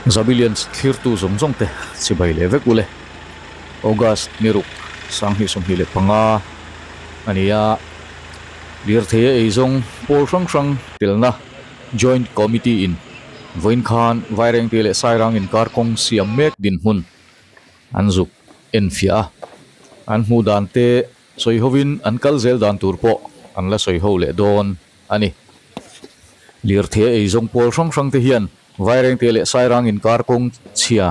Zabilians thlirtu zawng zawng te chibai leh vek ule. August ni ruk 2025 a ni a, lirthei a eizawng pawl hrang hrang telna Joint Committee in vawiin khan Vairengte leh Sairang inkar kawng siam mek dinhmun an zuk enfiah a, an hmuh dan te sawi hovin an kal zel dan tur pawh an la sawi ho leh dawn a ni. Lirthei a eizawng pawl hrang hrang te hian Vairengte leh Sairang inkar kawng chhia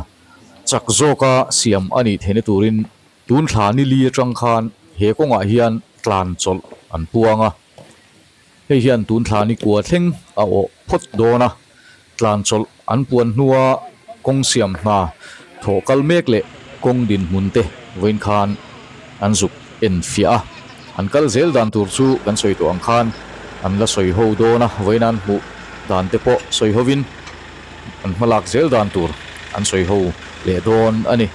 chak zawka siam a nih theihna turin tun thla ni li atang khan he kawngah hian tlan chawlh an puang a. Hei hian tun thla ni kua thleng a awh phawt dawn a, tlan chawlh an puan hnua kawng siam hna thawh kal mek leh kawng dinhmun te vawiin khan an zuk en fiah a. An kal zel dan tur chu kan sawi tawh ang khan an la sawi ho dawn a, vawiin an hmuh dan te pawh sawi hovin an hmalak zel dan tur an sawi ho leh dawn a ni.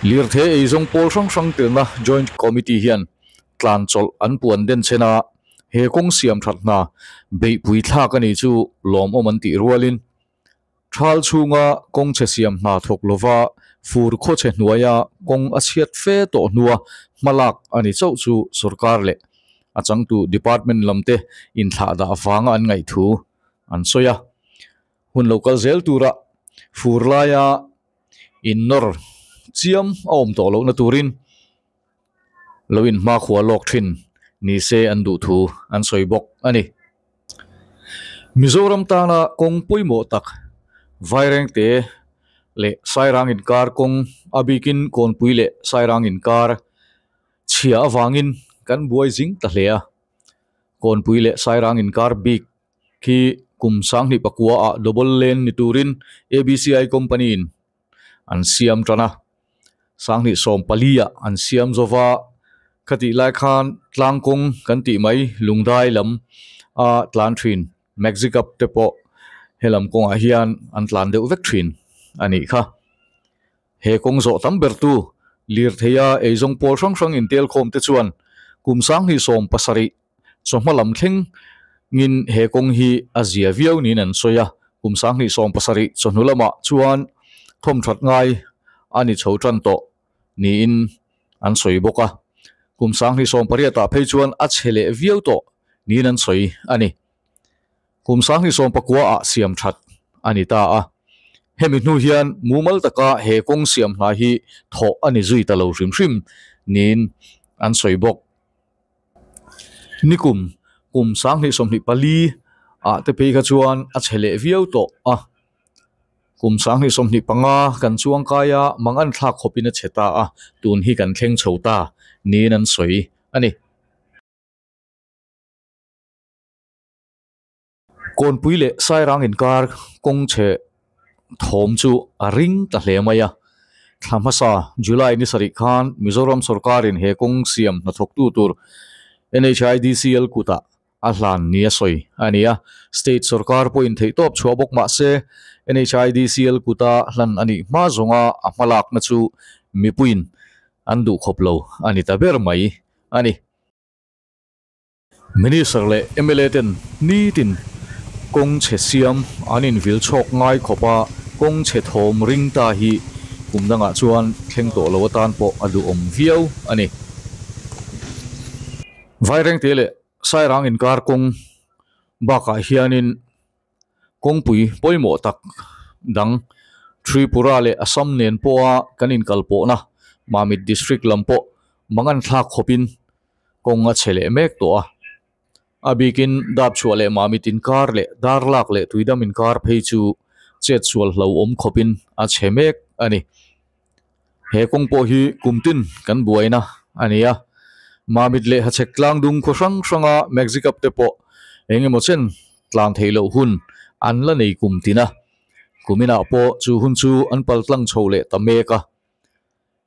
Lirthei eizawng pawl hrang hrang telna Joint Committee hian tlan chawlh an puan den chen a, he kawng siam that hna beihpui thlak a nih chu lawmawm an tih rualin Thal chhunga kawng chhe siam hna thawk lova fur khawchhe hnuaia kawng a chhiat fe tawh hnua hmalak a ni chauh chu sorkar leh a changtu department lamte inthlah dah vanga an ngaih thu an sawi a. Hun lo kal zel tura fur laia innawr chiam a awm tawh lohna turin lo inhmakhua lawk thin ni se an duh thu an sawi bawk a ni. Mizoram tana kawng pawimawh tak Vairengte leh Sairang inkar kawng a bikin Kawnpui leh Sairang inkar chhia avangin kan buai zing ta hle a. Kawnpui leh Sairang inkar bik khi kum 2009 ah double lane ni turin ABCI company in an siam tan a. 2014 ah an siam zova khatih lai khan tlang kawng kan tih mai lungdai lam a tlan thin Maxicab te pawh helam kawngah hian an tlan deuh vek thin a nih kha. He kawng zawh tam ber tu lirtheia eizawng pawl hrang hrang intelkhawm te chuan kum 2017 Chawhma lam thleng ngin he kawng hi a zia viau niin an sawi a, kum 2017 chawhnu lamah chuan thawmthat ngai a ni chho tan tawh niin an sawi bawk a, kum 2018 ah phei chuan a chhe leh viau tawh niin an sawi a ni. Kum 2019 ah siam that a ni ta a, hemi hnu hian mumal taka he kawng siam hna hi thawh a ni zui ta lo hrim hrim niin an sawi bawk. Nikum kum 2024 ah te phei kha chuan a chhe leh viau tawh a, kum 2025 kan chuang kai a mangan thlak khawpin a chhe ta a, tun hi kan thleng chho ta niin an sawi a ni. Kawnpui leh Sairang inkar kawng chhe thawm chu a ring ta hle mai a. Thla hmasa July ni sarih khan Mizoram sorkarin he kawng siam hnathawktu tur NHIDCL kutah a hlan ni a sawi a ni a. State sorkar pawhin theihtawp chhuah bawk mah se NHIDCL kuta hlan a nih hma zawnga a hmalakna chu mipuiin an duhkhawp lo a ni ta ber mai a ni. Minister leh mla ten nitin kawng chhe siam an invil chhawk ngai khawp a, kawng chhe thawm ring ta hi kum dangah chuan thleng tawh lo atan pawh a duhawm viau a ni. Vairengte leh Sairang inkar kawng bakah hianin kawngpui pawimawh tak dang Tripura leh Assam nen pawha kan inkalpawhna Mamit District lam pawh mangan thlak khawpin kawng a chhe leh mek tawh a. A bikin dap chhuah leh Mamit inkar leh Darlak leh Tuidam inkar phei chu chet sual hlauhawm khawpin a chhe mek a ni. He kawng pawh hi kum tin kan buaina a ni a. Mamit leh Hachhek tlang dung khaw hrang hranga Maxicab te pawh eng emaw chen tlan theih loh hun an la nei kum tin a. Kuminah pawh chu hun chu an pal tlang chho leh ta mek a.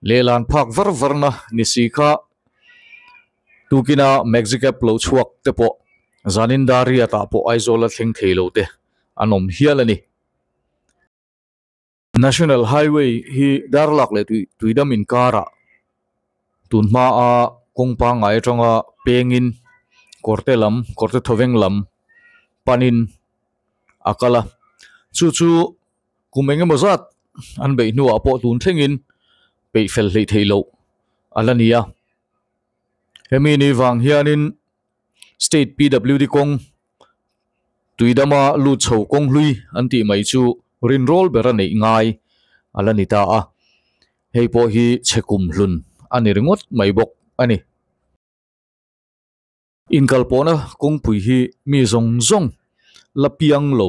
Lehlan phak var varna ni si kha tukina Maxicab lo chhuak te pawh zanin Dariat-ah pawh Aizawl a thleng thei lo te an awm hial a ni. National Highway hi Darlak leh Tuidam inkarah tun hmaa kawng pangngai atanga pengin kawrte lam kawrte thawveng lam panin a kal a, chu chu. Kum engemaw zat an beih hnuah pawh tun thlengin peih fel hleih theih loh a la ni a. Hemi ni vang hianin State PWD kawng Tuidama lut chho kawng hlui an tih mai chu rinrawl ber a neih ngai a la ni ta a. Hei pawh hi chhe kum hlun a ni ringawt mai bawk a ni. Inkalpawhna kawngpui hi mi zawng zawng la piang lo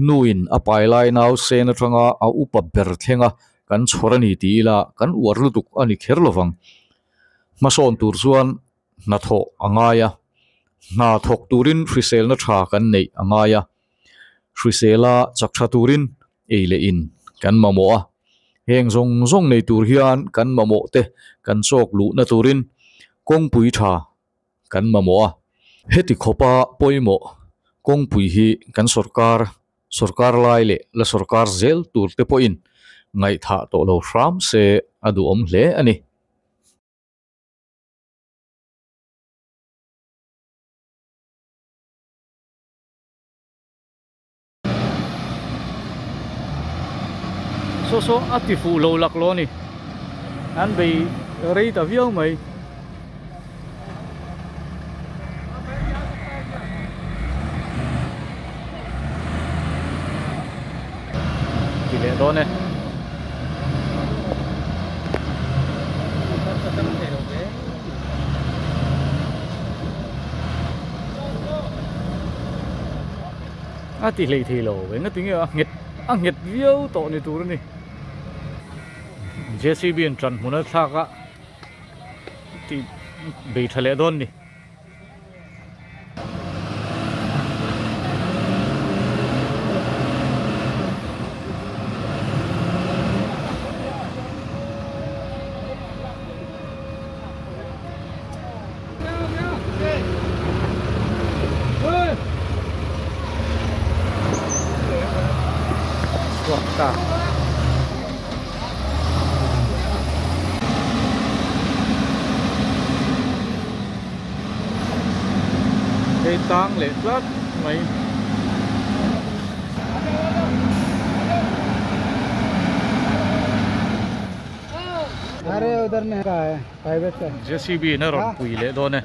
nuin a pai lai nau sen atanga a upa ber thlenga kan chhawr a ni tih ila kan uar lutuk a ni kher lovang. Hmasawn tur chuan hnathawh a ngai a, hna thawk turin hriselna tha kan neih a ngai a, hrisela chak tha turin ei leh in kan mamawh a, heng zawng zawng nei tur hian kan mamawh te kan chawk luhna turin kawngpui tha kan mamawh a. Heti khawpa pawimawh kawngpui hi kan sawrkar, sawrkar lai leh la sawrkar zel tur te pawhin ngaihthah tawh lo hram se a duhawm hle a ni. Saw saw a ti fuh lo lak lo a ni. An bei rei ta viau mai. Ti leh dawn e. A ti hlei thei lo eng a ti nge a nghet a nghet viau tawh ni tur a ni. J_c_b in ṭan hmun a thlak a tih bei ṭha leh dawn ni. Chhuak ta. Hei tang leh tlat mai. JCB in a rawn pui leh dawn e.